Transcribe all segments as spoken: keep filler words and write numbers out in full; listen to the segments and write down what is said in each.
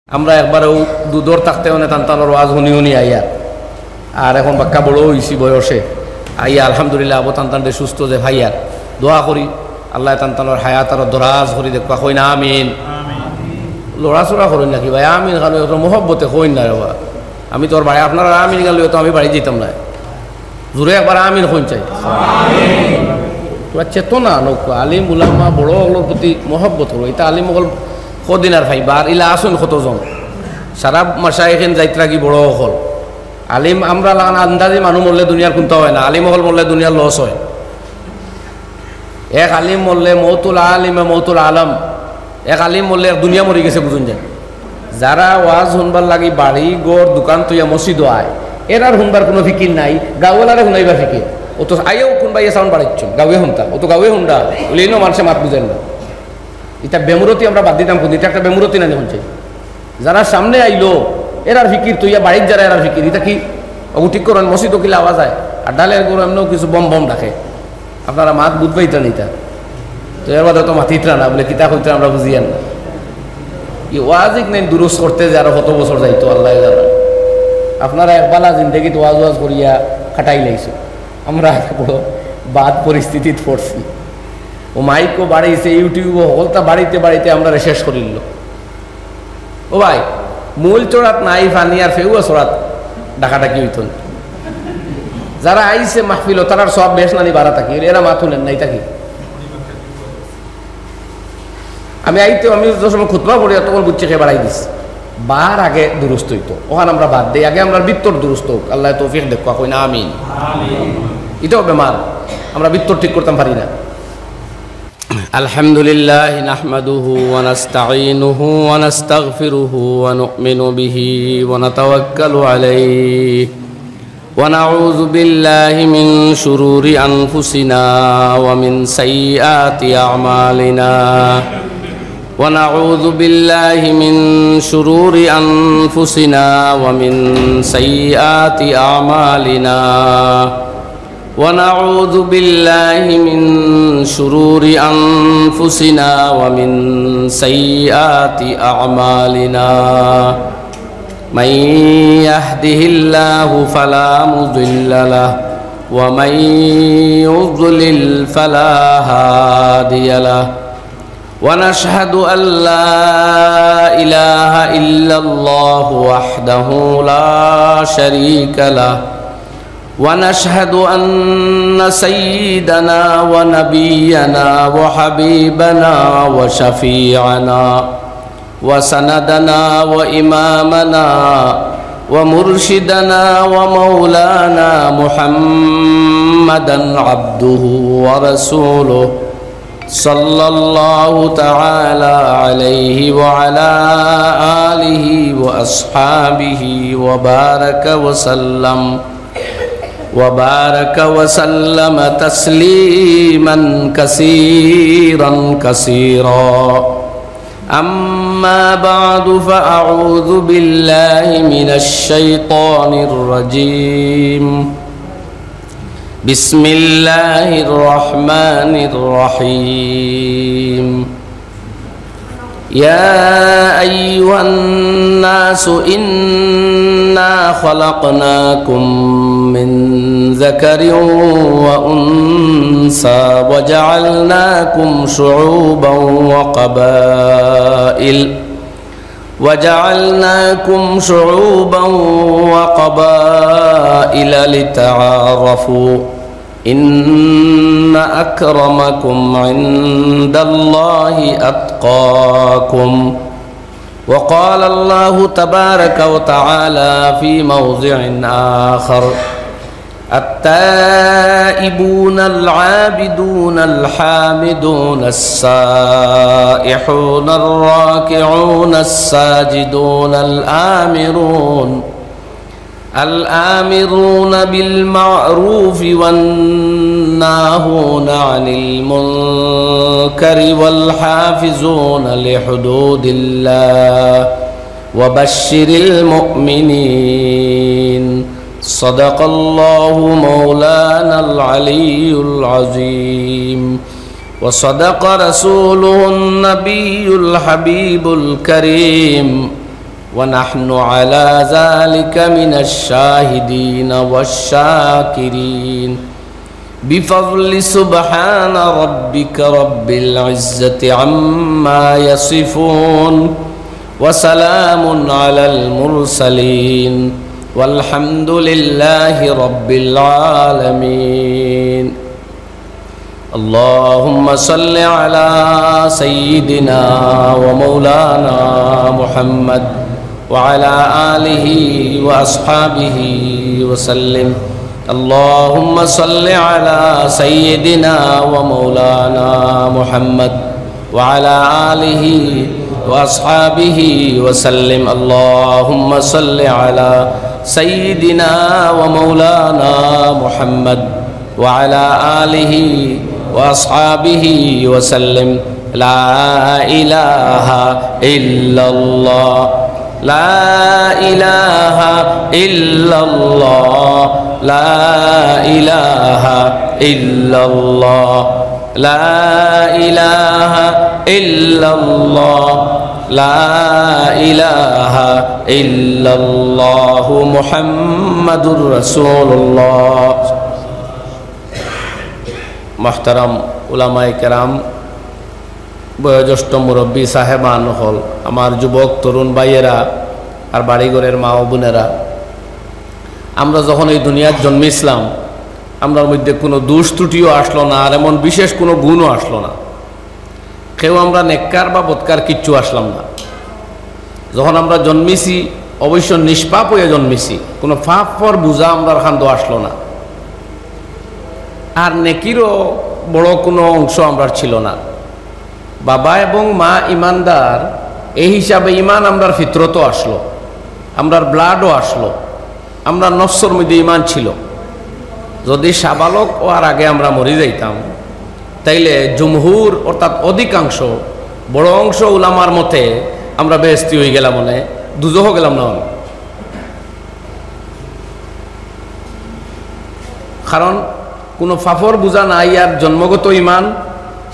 আমরা একবারেউ দুধর থাকতে অনে তান তানর ওয়াজ হুনি হুনি আইয়ার। আর এখন বাক্কা বড় অইছি বয়সে। আইয়া আলহামদুলিল্লাহ, আবো তান তানরে সুস্থ যে পাইয়ার। দোয়া করি, আল্লায় তান তানর হায়াত আরো দরাজ করি দেউক্কা, কইন আমিন। লড়াচড়া করইন নাকি ভাই? আমিন খালি একটু মহব্বতে কইন না রে বা। আমি তোর ভাই, আপনারা আমিন খালি তো আমি বাড়ি দিতাম না। জোরে একবার আমিন কইন চাই। তোরা চেতনা নৌকা, আলিম উলামা বড় অকলর প্রতি মহব্বত করো। ইতা আলিম অকল কদিন আর পাইবা, আর ইলা আছইন কতজন? সারা মাশায়েখিন যাইত্রা কি বড় অকল? আলিম আমরা লাখান আন্দাজি মানুষ মরলে দুনিয়ার কুন্তা অয় না, আলিম অকল মরলে দুনিয়ার লস অয়। এক আলিম মরলে মৌতুল আলিমে মৌতুল আলম, এক আলিম মরলে এক দুনিয়া মরি গেছে বুঝইন যায়। যারা ওয়াজ হুনবার লাগি বাড়ি, ঘর, দোকান থইয়া মসজিদো আয়, এরার হুনবার কুনু ফিকির নাই, গাঁওয়ালারে হুনাইবার ফিকির। অউ তো আইয়াউ কুনবায় সাউন্ড বাড়াইছইন, গাঁওয়ে হুনতা, অউ তো গাঁওয়ে হুনরা, অইলে ইনো মানষে মাত বুঝইন না। ইতা বেমুরতি আমরা বাদ দিতাম কুনদিন, ইতা একটা বেমুরতি নানি হুনছে। যারা সামনে আইলো, এরার ফিকির থইয়া বাড়িত যারা এরার ফিকির, ইতা কি? অগু ঠিক করইন, মসজিদো কিলা আওয়াজ অয়, আর ডালের গরু এমনেউ কিছু বম বম ডাকে। আপনারা মাত বুঝবায় ইতা নিতা। তো এর বাদে তো মাতিত্রা না, বুলে কিতা কইত্রা আমরা বুঝিয়ার না। ই ওয়াজ ইখান দুরুস্ত করতে যে আরো কত বছর যাইতো আল্লায় জানে। আপনারা এক বালা জিন্দেগিত ওয়াজ ওয়াজ করিয়া কাটাইলাইছো। আমরা বড় বাদ পরিস্থিতিত পড়ছি। অউ মাইকও বাড়াইছে, YouTube-ও হকলতা বাড়াইতে বাড়াইতে আমরারে শেষ করিলো। ও ভাই, মূল চড়াত নাই পানি আর ফেউয়া চড়াত ডাকাডাকি অইতো না। যারা আইছে মাহফিলো, তারার সওয়াব বেশ নানি বাড়া থাকি, এরা মাত হুনইন না, ইতা কি? আমি আইতে, আমি যে সময় খুতবা পড়ি, তখন বুঝছি কে বাড়াই দিছে। বার আগে দুরুস্ত অইতো, অখান আমরা বাদ দেই, আগে আমরার ভিতর দুরুস্ত অউক। আল্লায় তৌফিক দেউক্কা, কইন আমিন। ইটাও বেমার, আমরা ভিতর ঠিক করতাম পারি না। الحمد لله نحمده ونستعينه ونستغفره ونؤمن به ونتوكل عليه ونعوذ بالله من شرور أنفسنا ومن سيئات أعمالنا ونعوذ بالله من شرور أنفسنا ومن سيئات أعمالنا ونعوذ بالله من شرور أنفسنا ومن سيئات أعمالنا. من يهده الله فلا مضل له، ومن يضلل فلا هادي له. ونشهد أن لا إله إلا الله وحده لا شريك له، ونشهد أن سيدنا ونبينا وحبيبنا وشفيعنا وسندنا وإمامنا ومرشدنا ومولانا محمدا عبده ورسوله، صلى الله تعالى عليه وعلى آله وأصحابه وبارك وسلم، وبارك وسلم تسليما كثيرا كثيرا. أما بعد، فأعوذ بالله من الشيطان الرجيم. بسم الله الرحمن الرحيم. يا أيها الناس إنا خلقناكم من ذكر وأنثى وجعلناكم شعوبا وقبائل وجعلناكم شعوبا وقبائل لتعارفوا، إن أكرمكم عند الله أتقاكم. وقال الله تبارك وتعالى في موضع آخر: التائبون العابدون الحامدون السائحون الراكعون الساجدون الآمرون، الآمرون بالمعروف والناهون عن المنكر والحافظون لحدود الله، وبشر المؤمنين. صدق الله مولانا العلي العظيم، وصدق رسوله النبي الحبيب الكريم. ونحن على ذلك من الشاهدين والشاكرين. بفضل سبحان ربك رب العزة عما يصفون. وسلام على المرسلين. والحمد لله رب العالمين. اللهم صل على سيدنا ومولانا محمد وعلى آله وأصحابه وسلم. اللهم صل على سيدنا ومولانا محمد وعلى آله وأصحابه وسلم. اللهم صل على سيدنا ومولانا محمد وعلى آله وأصحابه وسلم. لا إله إلا الله. لا إله إلا الله. لا إله إلا الله. لا إله إلا الله. لا إله إلا الله محمد رسول الله. মোহতারাম উলামায়ে কেরাম, বয়োজ্যেষ্ঠ মুরব্বী সাহেবান অকল, আমার যুবক তরুণ ভাইয়েরা, আর বাড়িঘরের মা ও বোনেরা, আমরা যখন এই দুনিয়াত জন্মিছলাম, আমরার মধ্যে কুনু দোষ ত্রুটিও আসলো না, আর এমন বিশেষ কুনু গুণও আসলো না। কেউ আমরা নেককার বা বদকার কিচ্ছু আসলাম না। যখন আমরা জন্মিছি, অবশ্য নিষ্পাপ অইয়া জন্মিছি, কুনু পাপর বুঝা আমরার কান্দো আসলো না, আর নেকিরও বড় কুনু অংশ আমরার ছিল না। বাবা এবং মা ইমানদার, এই হিসাবে ইমান আমরার ফিতরতো আসলো, আমরার ব্লাডও আসলো, আমরার নফসর মধ্যে ইমান ছিল। যদি সাবালক অওয়ার আগে আমরা মরি যাইতাম, তাইলে জুমহুর অর্থাৎ অধিকাংশ, বড় অংশ উলামার মতে আমরা বেহেস্তি অইগেলাম, মানে দুজখো গেলাম না অনে। কারণ কুনু পাপর বুঝা নাই, আর জন্মগত ইমান,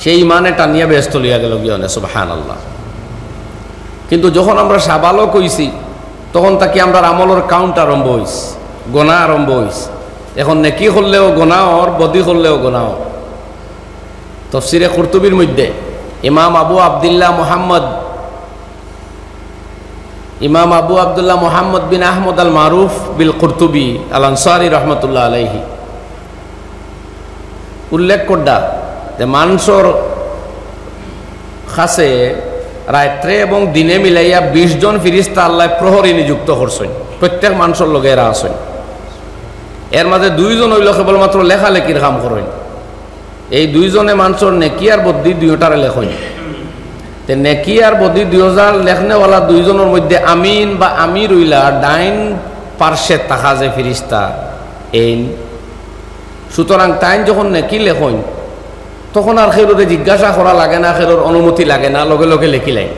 সেই ইমানে টানিয়া বেহেস্তো লইয়া গেলোগি অনে, সুবহানাল্লাহ। কিন্তু যখন আমরা সাবালক অইছি, তখন থাকি আমরার আমলর count আরম্ভ অইছে, গনা আরম্ভ অইছে। এখন নেকি করলেও গনা অর, বদি করলেও গনা অর। তফসিরে কুরতুবির মধ্যে ইমাম আবু আব্দুল্লাহ মুহাম্মদ, ইমাম আবু আব্দুল্লাহ মুহাম্মদ বিন আহমদ আল মারুফ বিল কুরতুবি আল আনসারি রহমতুল্লাহ আলাইহি উল্লেখ কররা যে মানষর কাছে রাত্রে এবং দিনে মিলাইয়া বিশ জন ফিরিস্তা আল্লায় প্রহরী নিযুক্ত করছইন, প্রত্যেক মানষর লগে এরা আছইন। এর মাঝে দুইজন অইলো কেবলমাত্র লেখালেখির কাম করইন। এই দুইজনে মানষর নেকি আর বদি দুইওটারে লেখইন। তে নেকি আর বদি দুইওটার লেখনেওয়ালা দুইজনর মধ্যে আমিন বা আমির অইলা ডাইন পার্শ্বে থাকা যে ফিরিস্তা এইন। সুতরাং তাইন যখন নেকি লেখইন, তখন আর কেউরে জিজ্ঞাসা করা লাগে না, কেউর অনুমতি লাগে না, লগে লগে লেখিলাইন।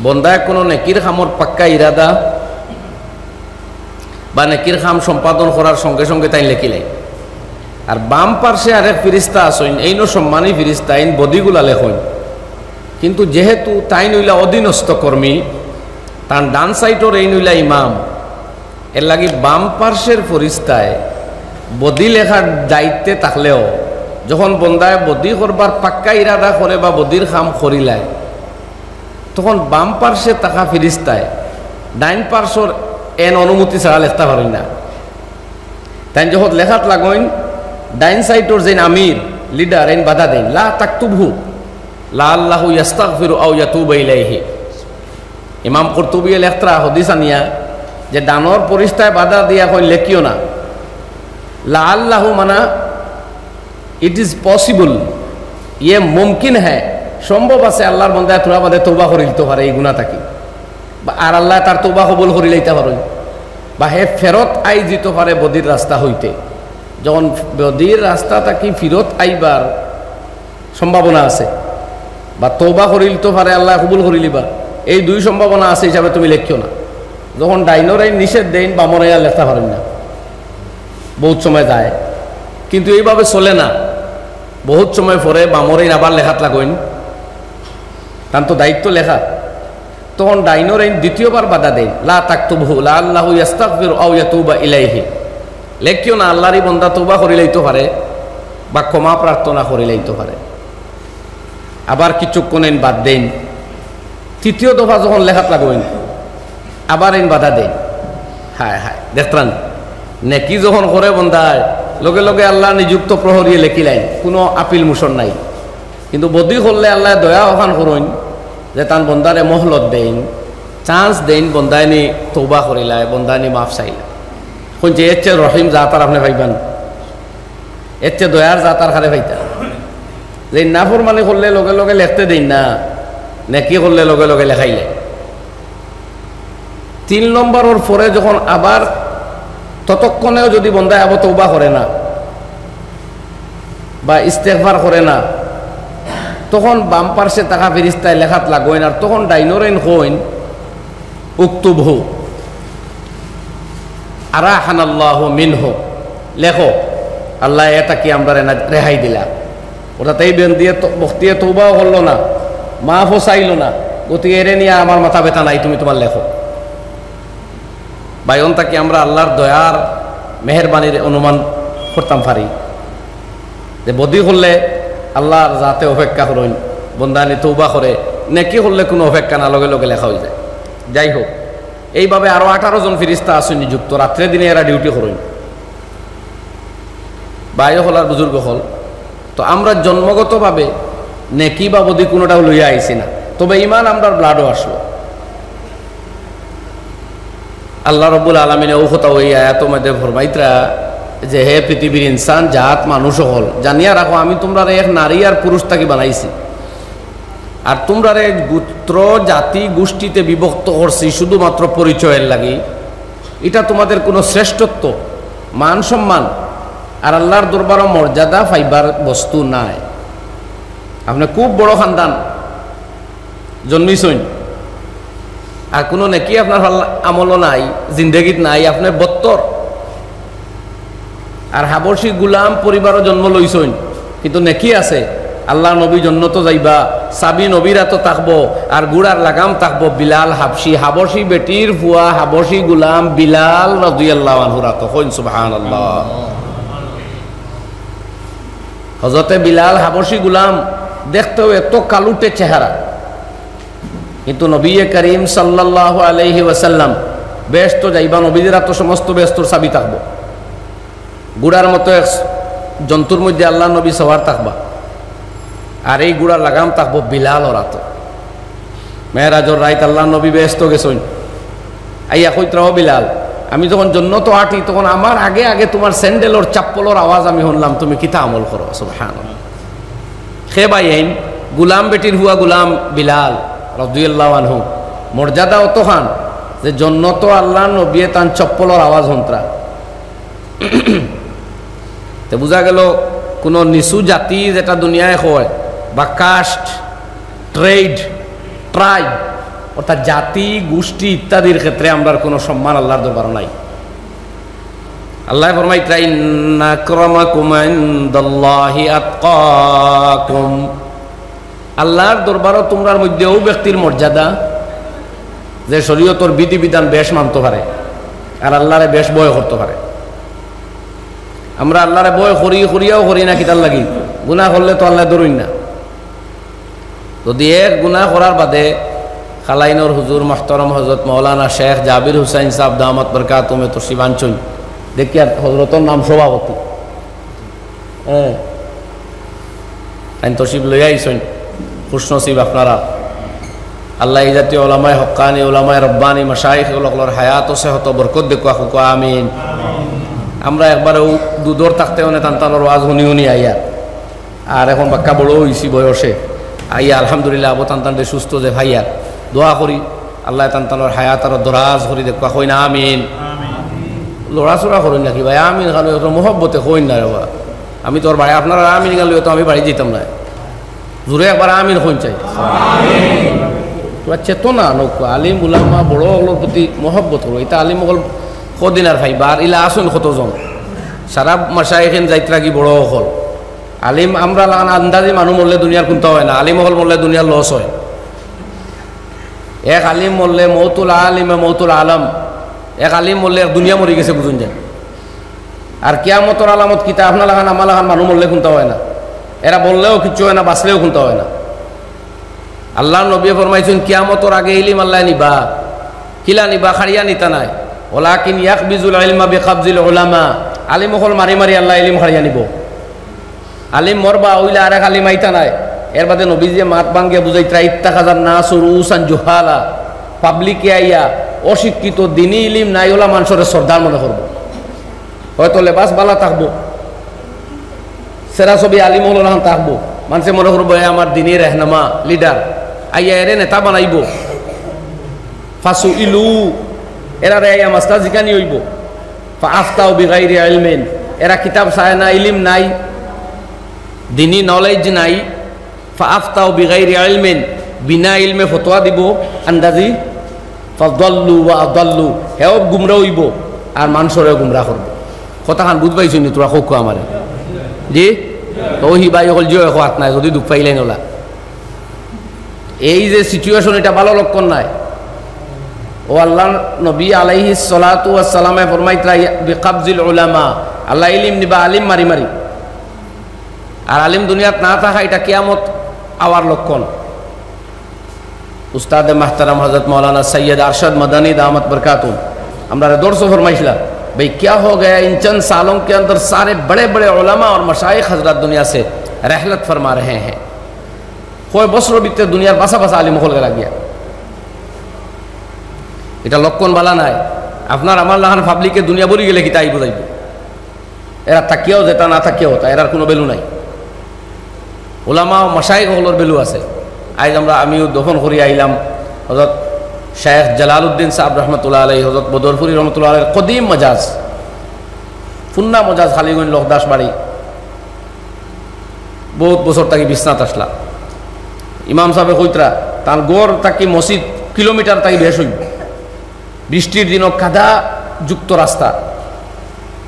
বন্দায় কুনু নেকির কামর পাক্কা ইরাদা বা নেকির কাম সম্পাদন করার সঙ্গে সঙ্গে তাইন লেখিলাইন। আর বাম পার্শ্বে আরেক ফিরিস্তা আছইন, এইনও সম্মানী ফিরিস্তা, এইন বদিগুলা লেখইন। কিন্তু যেহেতু তাইন অইলা অধীনস্থ কর্মী, তান ডান সাইডর এইন অইলা ইমাম, এর লাগি বাম পার্শ্বের ফিরিস্তায় বদি লেখার দায়িত্বে থাকলেও, যখন বন্দায় বদি করবার পাক্কা ইরাদা করে বা বদির কাম করিলায়, তখন বাম পার্শ্বে থাকা ফিরিস্তায় ডাইন পার্শ্বর এন অনুমতি ছাড়া লেখতা পারইন না। তাইন যখন লেখাত লাগইন, ডাইন সাইডর যেইন আমির, লিডার, এইন বাধা দেইন, "লা তাকতুবহু, লাআল্লাহু ইয়াস্তাগফিরু আও ইয়াতুবু ইলাইহি।" ইমাম কুরতুবিয়ে লেখরা হদিস আনিয়া যে ডানর ফিরিস্তায় বাধা দিয়া কইন, "লেখিও না।" লাআল্লাহু মানা, "It is possible, ইয়ে মুমকিন হ্যায়, সম্ভব আছে আল্লাহর বন্দায় থুড়া বাদে তওবা করিলিতো পারে এই গুনা থাকি, বা আর আল্লায় তার তওবা কবুল করিলাইতা পারইন, বা হে ফেরত আই যিতো পারে বদির রাস্তা হইতে।" যখন বদির রাস্তা থাকি ফিরত আইবার সম্ভাবনা আছে, বা তওবা করিলিতো পারে, আল্লায় কবুল করিলিবা, এই দুই সম্ভাবনা আছে হিসাবে তুমি লেখিও না। যখন ডাইনরে নিষেধ দেইন, বামরে আর লেখতা পারইন না, বহুত সময় যায়। কিন্তু এইভাবে চলে না, বহুত সময় পরে বামরে আবার লেখাত লাগইন, তান তো দায়িত্ব লেখা। তখন ডাইনর এইন দ্বিতীয়বার বাধা দেইন, "লা তাকতুবহু লাআল্লাহু ইয়াস্তাগফিরু আও ইয়াতুবা ইলাইহি।" লেখিও না, আল্লাহর ই বন্দা তওবা করিলাইতো পারে বা ক্ষমা প্রার্থনা করিলাইতো পারে। আবার কিছুক্ষণ এইন বাদ দেইন। তৃতীয় দফা যখন লেখাত লাগইন, আবার এইন বাধা দেইন। হায় হায়, দেখতরা নি? নেকি যখন করে বন্দায়, লগে লগে আল্লাহ নিযুক্ত প্রহরীয়ে লেখিলাইন, কুনু আপিল মোশন নাই। কিন্তু বদি করলে আল্লায় দয়া অখান করইন যে তান বন্দারে মহলত দেইন, chance দেইন, বন্দায় নি তওবা করিলায়, বন্দায় নি মাফ চাইলায়। কইন যে এর চেয়ে রহিম জাত আর আপনে পাইবা না, এর চেয়ে দয়ার জাত আর কারে পাইতা? যে নাফরমানি করলে লগে লগে লেখতে দেইন না, নেকি করলে লগে লগে লেখাইলে। তিন নম্বরর পরে যখন আবার ততক্ষণেও যদি বন্দায় আবার তওবা করে না বা ইস্তেগফার করে না, তখন বাম পার্শ্বে থাকা ফিরিস্তায় লেখাত লাগইন, আর তখন ডাইনর এইন কইন, "উকতুবহু আরাহানাল্লাহু মিনহু।" লেখো, আল্লায় এ থাকি আমরারে না রেহাই দিলা। অর্থাৎ এই বেন্দিয়ে তো, বখতিয়ে তওবাও করলো না, মাফও চাইলো না, গতিকে এরে নিয়া আমার মাথা ব্যথা নাই, তুমি তুমার লেখো। ভাই, অন থাকি আমরা আল্লাহর দয়ার মেহেরবানির অনুমান করতাম পারি যে বদি করলে আল্লাহর জাতে অপেক্ষা করইন, বন্দায় নি তওবা করে, নেকি করলে কুনু অপেক্ষা না, লগে লগে লেখা অইযায়। যাই হোক, এইভাবে আরো আঠারো জন ফিরিস্তা আছইন নিযুক্ত, রাত্রে দিনে এরা duty করইন। ভাই অকল আর বুজুর্গ অকল, তো আমরা জন্মগতভাবে নেকি বা বদি কুনুটাও লইয়া আইছি না, তবে ইমান আমরার blood-ও আসলো। আল্লাহ রব্বুল আলামিনে অউ কথা অউ আয়াতর মধ্যে ফরমাইতরা যে, "হে পৃথিবীর ইনসান জাত, মানুষ অকল, জানিয়া রাখো, আমি তুমরারে এক নারী আর পুরুষ থাকি বানাইছি, আর তুমরারে গোত্র, জাতি, গোষ্ঠীতে বিভক্ত করছি শুধুমাত্র পরিচয়ের লাগি। ইটা তোমাদের কুনু শ্রেষ্ঠত্ব, মান সম্মান আর আল্লাহর দরবারো মর্যাদা পাইবার বস্তু নায়। আপনে খুব বড় খানদান জন্মিছইন, আর কুনু নেকি আপনার আমলো নাই, জিন্দেগিত নাই, আপনে বত্তর। আর হাবশি গুলাম পরিবারো জন্ম লইছইন, কিন্তু নেকি আছে। আল্লাহর নবী জন্নতো যাইবা, চাবি নবীর আতো থাকবো, আর ঘুড়ার লাগাম থাকবো বিলাল হাবশি, হাবশি বেটির ফুয়া, হাবশি গুলাম বিলাল রাদিয়াল্লাহু আনহুর আতো।" কইন সুবহানাল্লাহ। হযরতে বিলাল হাবশি গুলাম, দেখতেও এত কালুটে চেহারা, কিন্তু নবী করিম সাল্লাল্লাহু আলাইহি ওয়াসাল্লাম বেহেস্তো যাইবা, নবীজির আতো সমস্ত বেহেস্তর চাবি থাকবো। ঘুড়ার মতো এক জন্তুর মধ্যে আল্লাহর নবী সওয়ার থাকবা, আর এই ঘুড়ার লাগাম থাকবো বিলালর আতো। মেরাজর রাইত আল্লাহর নবী বেহেস্তো গেছইন, আইয়া কইতরা, "ও বিলাল, আমি যখন জন্নতো আটি, তখন আমার আগে আগে তুমার স্যান্ডেলর চপ্পলর আওয়াজ আমি হুনলাম, তুমি কিতা আমল করো।" সুবহানাল্লাহ। হে ভাই, এইন গুলাম বেটির ফুয়া গুলাম বিলাল রাদিয়াল্লাহু আনহু, মর্যাদা অতখান যে জন্নতো আল্লাহর নবীয়ে তান চপ্পলর আওয়াজ হুনতরা। তে বুঝা গেল, কুনু নিচু জাতি যেটা দুনিয়ায় কয়, বা caste, trade, tribe, অর্থাৎ জাতি, গোষ্ঠী ইত্যাদির ক্ষেত্রে আমরার কুনু সম্মান আল্লাহর দরবারো নাই। আল্লায় ফরমাইতরা, "ইন্না আকরামাকুম ইনদাল্লাহি আতকাকুম।" আল্লাহর দরবারো তুমরার মধ্যে অউ ব্যক্তির মর্যাদা, যে শরীয়তর বিধিবিধান বেশ মানতো পারে, আর আল্লাহরে বেশ ভয় করতো পারে। আমরা আল্লাহরে ভয় করি, করিয়াও করি না, কিতার লাগি? গুনাহ করলে তো আল্লায় ধরইন না। যদি এক গুনাহ করার বাদে কালাইনর হুজুর মুহতারাম হযরত মাওলানা শেখ জাবির হুসাইন সাহেব দামাত বরকাতুহুম তশরিফ আনছইন, দেখিয়ার হযরতর নাম সভাপতি, হ্যাঁ, তাইন তশরিফ লইয়া আইছইন, খুশনসিব আপনারা। আল্লায় এই জাতীয় উলামায়ে হক্কানি, উলামায়ে রব্বানি, মাশায়েখ অকলর হায়াত ও সেহত বরকত দেউক্কা, কউক্কা আমিন। আমরা একবারে অউ দুধর থাকতে অনে তান তানর ওয়াজ হুনি হুনি আইয়ার, আর এখন বাক্কা বড় অইছি বয়সে, আইয়া আলহামদুলিল্লাহ আবো তান তানরে সুস্থ যে পাইয়ার, দোয়া করি আল্লায় তান তানর হায়াত আরো দরাজ করি দেউক্কা, কইন আমিন। লড়াচড়া করইন নাকি ভাই, আমিন খালি অত মহব্বতে কইন না রে বা। আমি তোর ভাই, আপনারা আমিন খালি তো আমি বাড়ি দিতাম না। জোরে একবার আমিন কইন চাই। তো চেতনা নৌকা, আলিম উলামা বড় অকলর প্রতি মহব্বত করো। ইতা আলিম অকল কদিন আর পাইবা, আর ইলা আছইন কতজন? সারা মাশায়েখিন যাইতরা গি বড় অকল। আলিম আমরা লাখান আন্দাজি মানুষ মরলে দুনিয়ার কুন্তা অয় না, আলিম অকল মরলে দুনিয়ার loss অয়। এক আলিম মরলে মৌতুল আলিমে মৌতুল আলম, এক আলিম মরলে এক দুনিয়া মরি গেছে বুঝুন যায়। আর কিয়ামতর আলামত কিতা? আপনার লাখান আমার লাখান মানুষ মরলে কুন্তা অয় না, এরা মরলেও কিচ্ছু অয় না, বাঁচলেও কুন্তা অয় না। আল্লার নবীয়ে ফরমাইছইন, কিয়ামতর আগে ইলিম আল্লায় নিবা। কিলা নিবা? কাড়িয়া নিতা নায়। ওয়ালাকিন ইয়াকবিজুল ইলমা বিকাবজিল উলামা। আলিম অকল মারি মারি আল্লায় ইলিম কাড়িয়া নিবো। আলিম মরবা, অইলে আরেক আলিম আইতা নায়। এরবাদে নবীজিয়ে মাত ভাঙ্গিয়া বুঝাইতরা, ইত্তাখাযান নাসু রুউসান জুহালা। পাবলিকে আইয়া অশিক্ষিত, দিনি ইলিম নাই অলা মানষরে সর্দার মনে করবো। হয়তো লেবাস বালা থাকবো, সেরা ছবি আলিম অকলর লাখান থাকবো, মানষে মনে করবো এ আমার দিনি রেহনামা, লিডার। আইয়া এরে নেতা বানাইবো। ফাসুইলু, এরারে আইয়া মাসলা জিকানি অইবো। ফাআফতাউ বিগাইরি ইলমিন, এরা কিতাব চায় না, ইলিম নাই, দিনি নলেজ নাই। ফাআফতাউ বিগাইরি ইলমিন, বিনা ইলমে ফতোয়া দিবো আন্দাজি। ফাদাল্লু ওয়া আদাল্লু, হেও গুমরা অইবো আর মানষরেও গুমরা করবো। কথাখান বুঝ পাইছইন নি তোরা? কউক্কা আমারে। জি? তো হি ভাই অকল জিও, একো হাত নাই, যদি দুখ পাইলেন অলা। এই যে সিচুয়েশন, ইটা ভালা লক্ষণ নায়। ও আল্লার নবী আলাইহিস সালাতু ওয়াস সালামে ফরমাইতরা, বিকাবজিল উলামা, আল্লায় ইলিম নিবা আলিম মারি মারি। আর আলিম দুনিয়াত না থাকা, ইটা কিয়ামত আওয়ার লক্ষণ। উস্তাদে মাহতারাম হযরত মাওলানা সৈয়দ আরশাদ মাদানী দামাত বরকাতুহুম আমরারে দরসো ফরমাইছলা, "ভাই, क्या हो गया, इन चंद सालों के अंदर सारे बड़े बड़े उलमा और मशाइख हजरत दुनिया से रहलत फरमा रहे हैं।" কয় বছরর ভিতরে দুনিয়ার বাছা বাছা আলিম অকল গেলা গিয়া। ইটা লক্ষণ ভালা নায়। আপনার আমার লাখান পাবলিকে দুনিয়া ভরি গেলে কিতা আইবো যাইবো? এরা থাকিয়াও যেটা, না থাকিয়াও তা, এরার কুনু ভ্যালু নাই। উলামা ও মাশায়েখ অকলর ভ্যালু আছে। আইজ আমরা, আমিও দফন করি আইলাম হযরত শায়েখ জালালউদ্দিন সাব রহমতুল্লাহ আলাইহি, হযরত বদরপুরি রহমতুল্লাহ আলাইহির কদিম মজাজ, ফুন্না মজাজ, খালিগঞ্জ লখদাস বাড়ি। বউত বছর থাকি বিছনাত আছলা। ইমাম সাবে কইতরা, তান ঘর থাকি মসজিদ কিলোমিটার থাকি বেশ অইবো। বৃষ্টির দিনও কাদা যুক্ত রাস্তা,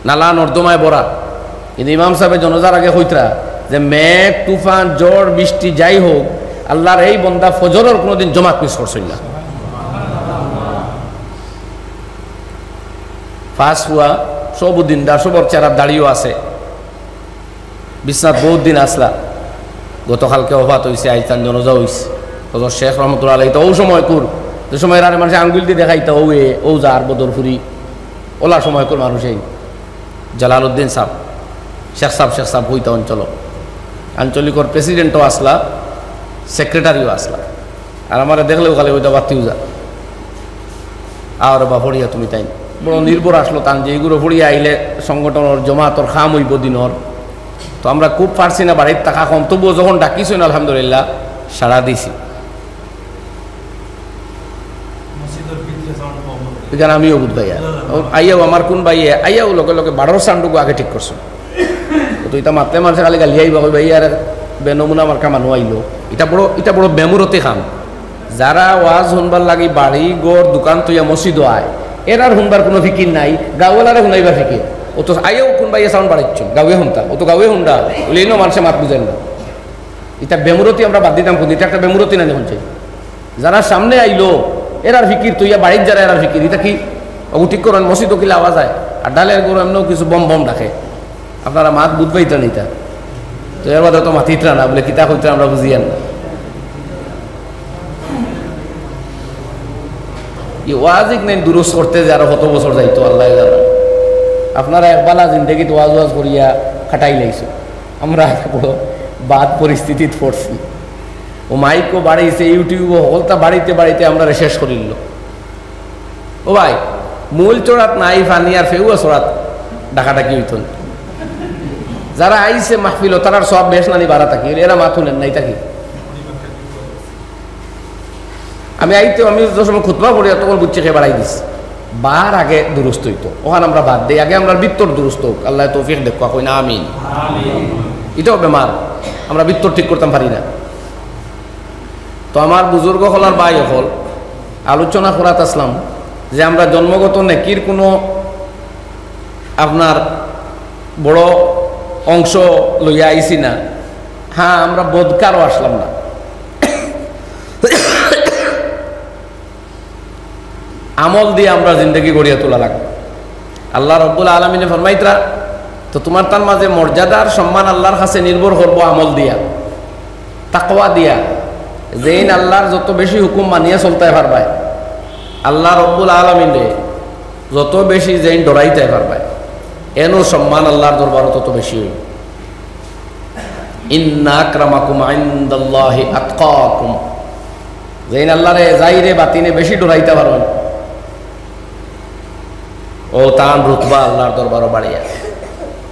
নালা নর্দমায় ভরা। কিন্তু ইমাম সাবে জনাজার আগে কইতরা যে মেঘ, তুফান, ঝড়, বৃষ্টি যাই হোক, আল্লার এই বন্দা ফজরর কুনুদিন জমাত মিস করছইন না। ফাস হুয়া, সব দিনদার, সবর চেহারাত দাড়িও আছে। বিছনাত বউত দিন আছলা, গতকালকে ওফাত অইছে, আইজ তান জনাজা অইছে। হযরত শেখ রহমতুল্লাহ আলাইহি তো অউ সময়কুর, যে সময় এরারে মানষে আঙ্গুল দি দেখাইতা, "অউ এ, অউ যার বদরপুরি", অলা সময়কুর মানুষ এই জালালউদ্দিন সাব, শেখ সাব, শেখ সাব কইতা অঞ্চল, আঞ্চলিকর প্রেসিডেন্টও আছলা, সেক্রেটারিও আছলা। আর আমারে দেখলেও খালি কইতা, "বাতিও যা, আরে বা পড়িয়া তুমি তাইন।" বড় নির্ভর আছলো তান যে এইগুলো পড়িয়া আইলে সংগঠনর জমাতর কাম অইবো দিনর। তো আমরা খুব পারছি না বাড়িত থাকা কম, তবুও যখন ডাকিছইন আলহামদুলিল্লাহ সাড়া দিছি। মসজিদর ভিতরে সাউন্ড কম অইবো। ইখান আমিও বুঝ পাইয়া। ও আইয়াও আমার কুন ভাইয়ে আইয়াও লগে লগে বারোর সাউন্ডগু আগে ঠিক করছইন। তো ইতা মাতলে মানষে খালি গালি আইবা, কইবা, "ইয়ার বেনমুনা মার্কা মানুষ আইলো।" ইটা বড়, ইটা বড় বেমুরতি কাম। যারা ওয়াজ হুনবার লাগি বাড়ি, ঘর, দোকান থইয়া মসজিদো আয়, এরার হুনবার কুনু ফিকির নাই, গাঁওয়ালারে হুনাইবার ফিকির। ও তো আইয়াও কুন ভাইয়ে সাউন্ড বাড়াইছইন, গাঁওয়ে হুনতা, ও তো গাঁওয়ে হুনরা, অইলে ইনো মানষে মাত বুঝইন না। ইটা বেমুরতি আমরা বাদ দিতাম কুন দিন, ইটা একটা বেমুরতি না যখন চাই। যারা সামনে আইলো, এরার ফিকির থইয়া বাড়িত যারা এরার ফিকির, ইটা কি? অগু ঠিক করইন, মসজিদো কিলা আওয়াজ অয়, আর ডালের গরু এমনেও কিছু বম বম ডাকে। আপনারা মাত বুঝ পাইতরা নি ইতা? তো এর বাদে তো মাতিতরা না, বলে কিতা কইতরা আমরা বুঝিয়ার না। ই ওয়াজ ইখান দুরুস্ত করতে যে আরো কত বছর যাইতো আল্লায় জানে। আপনারা এক বালা জিন্দেগিত ওয়াজ ওয়াজ করিয়া কাটাই লাইছো, আমরা বড় বাদ পরিস্থিতিত পড়ছি। ও মাইকও বাড়াইছে, ইউটিউবও, হকলতা বাড়াইতে বাড়াইতে আমরারে শেষ করিল। ও ভাই, মূল চড়াত নাই পানি আর ফেউয়া চড়াত ডাকাডাকি অইতো না। যারা আইছে মাহফিলো, তারার সওয়াব বেশ নানি বাড়া থাকি, এরা মাত হুনইন নাই থাকি। আমি আইতে, আমি যে সময় খুতবা পড়ি, তখন বুঝছি কে বাড়াই দিছে। বার আগে দুরুস্ত অইতো, অখান আমরা বাদ দেই, আগে আমরার ভিতর দুরুস্ত অউক। আল্লায় তৌফিক দেউক্কা, কইন না আমিন। ইটাও বেমার, আমরা ভিতর ঠিক করতাম পারি না। তো আমার বুজুর্গ অকল আর ভাই অকল আলোচনা করাত আছলাম যে আমরা জন্মগত নেকির কুনু আপনার বড় অংশ লইয়া আইছি না। হ্যাঁ, আমরা বদকারও আছলাম না। আমল দিয়া আমরার জিন্দেগি গড়িয়া তুলা লাগবো। আল্লাহ রব্বুল আলামিনে ফরমাইতরা, তো তুমার তান মাঝে মর্যাদার সম্মান আল্লাহর কাছে নির্ভর করবো আমল দিয়া, তাকওয়া দিয়া। যেইন আল্লাহর যত বেশি হুকুম মানিয়া চলতায় পারবায়, আল্লাহ রব্বুল আলামিনরে যত বেশি যেইন ডরাইতায় পারবায়, এনও সম্মান আল্লাহর দরবারো তত বেশি অইবো। ইন্না আকরামাকুম ইনদাল্লাহি আতকাকুম। যেইন আল্লাহরে জাহিরে বাতিনে বেশি ডরাইতা পারইন, অউ তান রুতবা আল্লাহর দরবারো বাড়িয়া।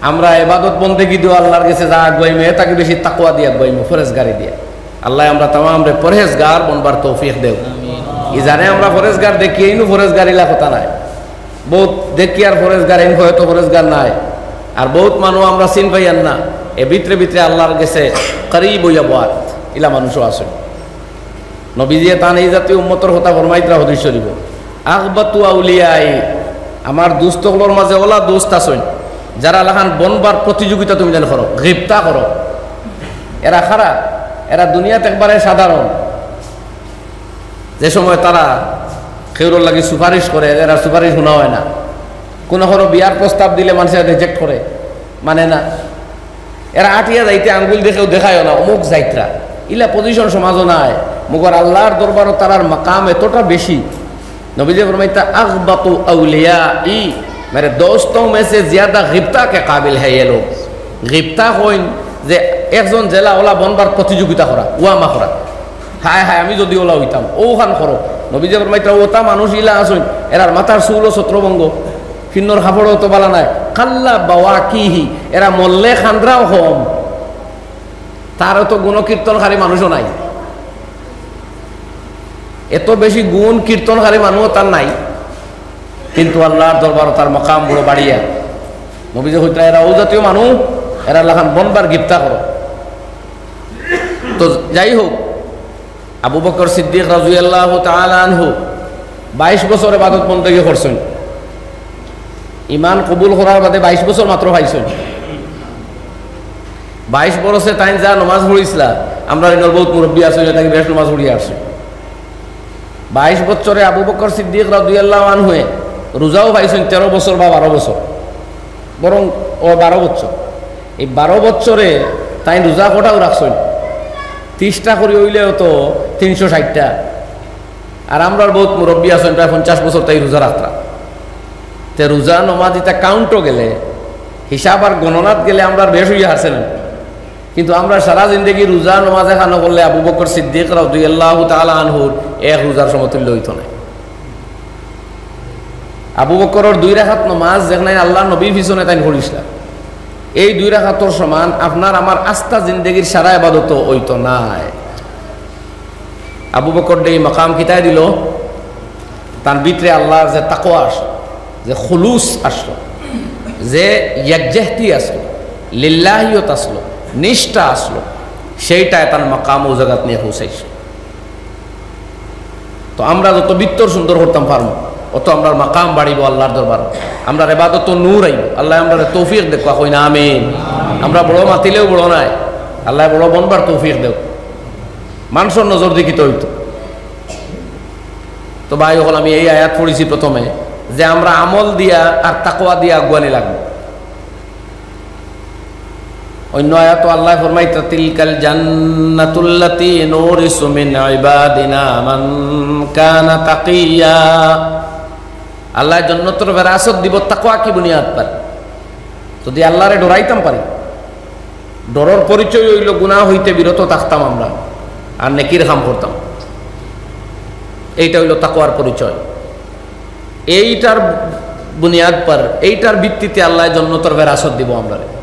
আমরা ইবাদত বন্দেগি দিও আল্লাহর গেছে যা আগুয়াইমু, এর থাকি বেশি তাকওয়া দিয়া আগুয়াইমু, ফরেজগারি দিয়া। আল্লায় আমরা তামামরে ফরেজগার বনবার তৌফিক দেও। ইজারে আমরা ফরেজগার দেখি, এইনও ফরেজগার ইলা কথা নায়। বউত দেখি আর ফরেজগার, এইন হয়তো ফরেজগার নায়। আর বউত মানুষ আমরা চিন পাইয়ার না, এ ভিতরে ভিতরে আল্লাহর গেছে করিব অইয়া বওয়াত, ইলা মানুষও আছে। নবীজিয়ে তান এই জাতীয় উম্মতর কথা ফরমাইতরা হাদিস শরীফো, "আগবাতু আউলিয়াই", আমার দোস্ত অকলর মাঝে অলা দোস্ত আছইন, যারার লাখান বনবার প্রতিযোগিতা তুমি যেন করো, গিবতা করো। এরা কারা? এরা দুনিয়াত একবারে সাধারণ। যে সময় তারা কেউর লাগি সুপারিশ করে, এরা সুপারিশ হুনা অয় না। কুনু কুনু বিয়ার প্রস্তাব দিলে মানষে রিজেক্ট করে, মানে না। এরা আটিয়া যাইতে আঙ্গুল দিয়া কেউ দেখায়ও না, অমুক যাইতরা। ইলা পজিশন সমাজো নাই। মগর আল্লাহর দরবারো তারার মাকাম এতটা বেশি। নবীজিয়ে ফরমাইতরা, "আগবাতু আউলিয়াই, মেরে দোস্তোঁ মে সে জিয়াদা গিবতা কে কাবিল হ্যায় ইয়ে লোগ।" গিবতা কইন যে একজন যেলা অলা বনবার প্রতিযোগিতা করা, ওয়ামা করা। হায় হায়, আমি যুদি অলা অইতাম, অউখান করো। নবীজিয়ে ফরমাইতরা, অতা মানুষ ইলা আছইন, এরার মাথার চুলও ছত্রভঙ্গ, ফিন্দর কাপড়ও তো ভালা নায়। কাল্লা বাওয়াকিহি, এরা মরলে কান্দরাও কম। তার অত গুণকীর্তনকারী মানুষও নাই, এত বেশি গুণ কীর্তনকারী মানুষও তার নাই, কিন্তু আল্লাহর দরবারো তার মাকাম বড় বাড়িয়া। নবীজিয়ে কইতরা, এরা অউ জাতীয় মানুষ, এরার লাখান বনবার গিবতা করো। তো যাই হোক, আবু বকর সিদ্দিক রাদিয়াল্লাহু তাআলা আনহু বাইশ বছর ইবাদত বন্দেগি করছইন। ইমান কবুল করার বাদে বাইশ বছর মাত্র পাইছইন। বাইশ বরছে তাইন যা নমাজ পড়িছলা, আমরার ইনর বউত মুরব্বি আছইন, তাইন বেশ নমাজ পড়িয়া আছইন। বাইশ বছরে আবু বকর সিদ্দিক রাদিয়াল্লাহু আনহুয়ে রোজাও পাইছইন তেরো বছর বা বারো বছর, বরং অউ বারো বছর। এই বারো বছরে তাইন রোজা কটাও রাখছইন, তিরিশটা করি অইলেও তো তিনশো ষাইটটা। আর আমরার বউত মুরব্বি আছইন, প্রায় পঞ্চাশ বছর তাইন রোজা রাখতরা। তে রোজা নমাজ ইতা কাউন্টো গেলে, হিসাব আর গণনাত গেলে আমরার বেশ অইয়া হারছে না। কিন্তু আমরার সারা জিন্দেগি রোজা নমাজ একখানো করলে আবু বকর সিদ্দিক রাদিয়াল্লাহু তাআলা আনহুর এক রোজার সমতুল্য অইতো নায়। আবু বকরর দুই রাকাত নমাজ যেখান আল্লাহর নবীর পিছনে তাইন পড়িছলা, এই দুই রাকাতর সমান আপনার আমার আস্তা জিন্দেগির সারা ইবাদতও অইতো নায়। আবু বকররে এই মাকাম কিতায় দিলো? তার ভিতরে আল্লাহর যে তাকওয়া আসলো, যে খুলুস আসলো, যে একজেহতি আসলো, লিল্লাহিয়ত আসলো, নিষ্ঠা আসলো, সেইটায় তার মাকাম অউ জাগাত নিয়া পৌঁছাইছে। তো আমরা যত ভিতর সুন্দর করতাম পারমু, অত আমরার মাকাম বাড়িবো আল্লাহর দরবার, আমরার ইবাদতো নূর আইবো। আল্লায় আমরারে তৌফিক দেউক্কা, কইন না আমিন। আমরা বড় মাতিলেও বড় নায়, আল্লায় বড় বনবার তৌফিক দেউক। মানষর নজরদি কিতা অইতো? তো ভাই অকল, আমি এই আয়াত পড়ছি প্রথমে যে আমরা আমল দিয়া আর তাকওয়া দিয়া আগুয়ানি লাগবো। অইন্য আয়াতো আল্লায় ফরমাইতরা, "তিলকাল জান্নাতুল্লাতী নুরিসু মিন ইবাদিনা মান কানা তাকিয়্যা।" আল্লায় জন্নতর বেরাসত দিবো তাকওয়াকি বুনিয়াদ পার। যুদি আল্লারে ডরাইতাম পারি, ডরর পরিচয় অইলো গুনাহ অইতে বিরত থাকতাম আমরা, আর নেকির কাম করতাম। এইটা অইলো তাকওয়ার পরিচয়। এইটার বুনিয়াদ পার, এইটার ভিত্তিতে আল্লায় জন্নতর বেরাসত দিবো আমরারে।